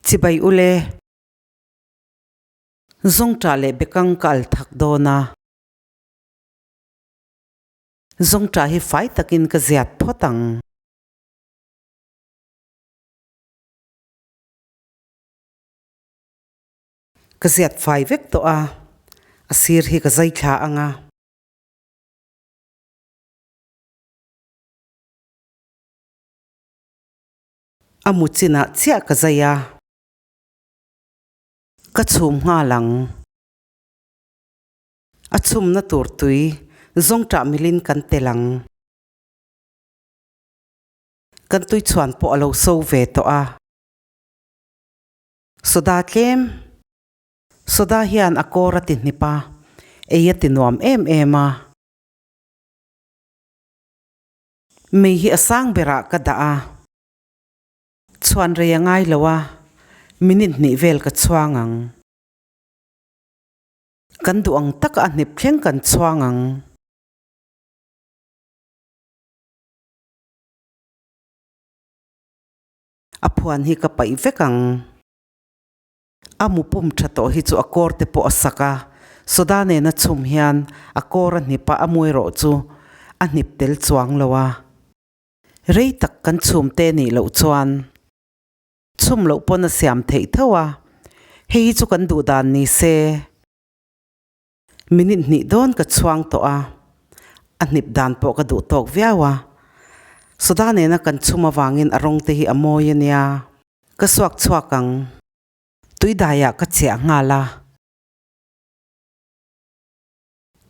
Chibai ule. Zawngṭah leh bekang ka al thak dawn a. Zawngṭah hi fai takin ka ziat phawt ang. Ka ziat fai vek tawh a, a sir hi ka zai thla ang a. A mu chinah chiah ka zai a, ka chhum nghal ang. A chhumna tur tui zawngṭah milin kan tel ang. Kan tui chhuan pawh a lo so ve tawh a. Soda tlem. Soda hian a kawr a ti hnip a, ei a ti nuam em em a. Mei hi a sang berah ka dah a, chhuan rei a ngai lo a, minute hnih vel ka chhuang ang. Kan duh ang taka a hnip thleng kan chhuang ang. A phuan hi ka paih vek ang. A mu pum tha tawh hi chu a kawr te pawh a sak a, soda nena chhum hian a kawr a hnip a, a mu erawh chu a hnip tel chuang lo a. Rei tak kan chhum te nih loh chuan chhum loh pawn a siam theih tho a, hei hi chu kan duh dan ni se. Minute hnih dawn ka chhuang tawh a, a hnip dan pawh ka duh tawk viau a. Soda nena kan chhum avangin a rawng te hi a mawi a nia. Ka suak chhuak ang. Tuidaiah ka chiah nghal a.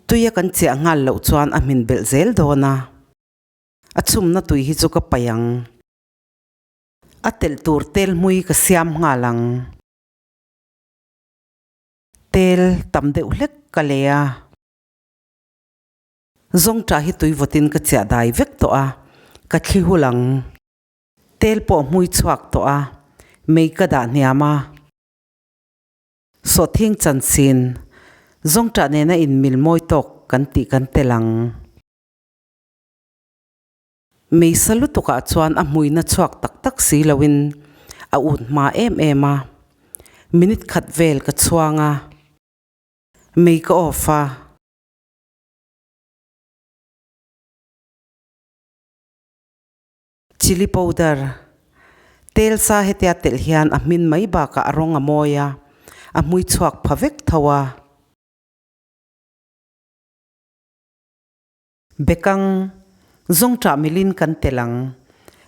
Tuia kan chiah nghal loh chuan a hmin belh zel dawn a. A chhumna tui hi chu ka paih ang. A telh tur tel hmui ka siam nghal ang. Tel tam deuh hlek ka lei a. Zawngṭah hi tui vawtin ka chiah dai vek tawh a, ka thli hul ang. Tel pawh hmui chhuak tawh a, mei ka dah hniam a. Sawhthing chanchin, zawngṭah nena inmil mawi tawk kan tih kan tel ang. Mei sa lutukah chuan a hmuina chhuak tak tak si loin a ut hma em em a. Minute khat vel ka chhuang a, mei ka off a. Chilli powder, Tel sa hetia telh hian a hmin mai bakah a rawng a mawi a, a hmui chhuak pha vek tho a. Bekang, Zawngṭah milin kan telh ang,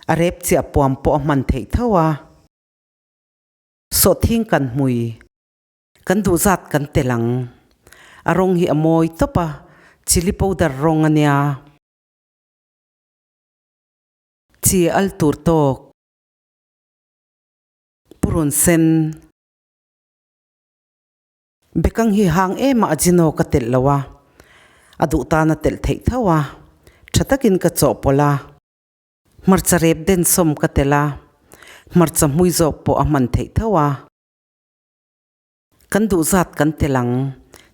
a rep chiah puam pawh a hman theih tho a. Sawhthing kan hmui, kan duh zat kan telh ang, a rawng hi a mawi tawp a, chilli powder rawng a nia. Chi al tur tawk. Purun sen. Bekang hi hang em a ajino ka telh lo a, a duh tan a telh theih tho a, tha takin ka chawhpawlh a. Hmarcha rep den sawm ka telh a, hmarcha hmui zawk pawh a hman theih tho a. Kan duh zat kan telh ang,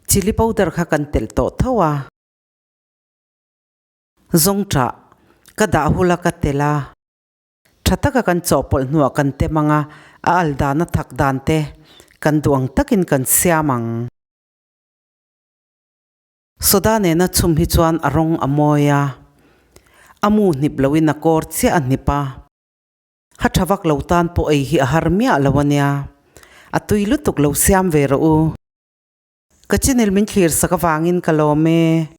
chilli powder kha kan telh tawh tho a. Zawngṭah, ka dah hul a ka tel a, ṭha taka kan chawhpawlh hnuah kan tem ang a, a al dan a thak dan te kan duh ang takin kan siam ang. Soda nena chhum hi chuan a rawng a mawi a, a mu hnip loin a kawr chiah a hnip a, ha ṭha vak lo tan pawh ei hi a har miah lo a nia, a tui lutuk lo siam ve rawh u. Ka channel min thlir sak avangin ka lawm e.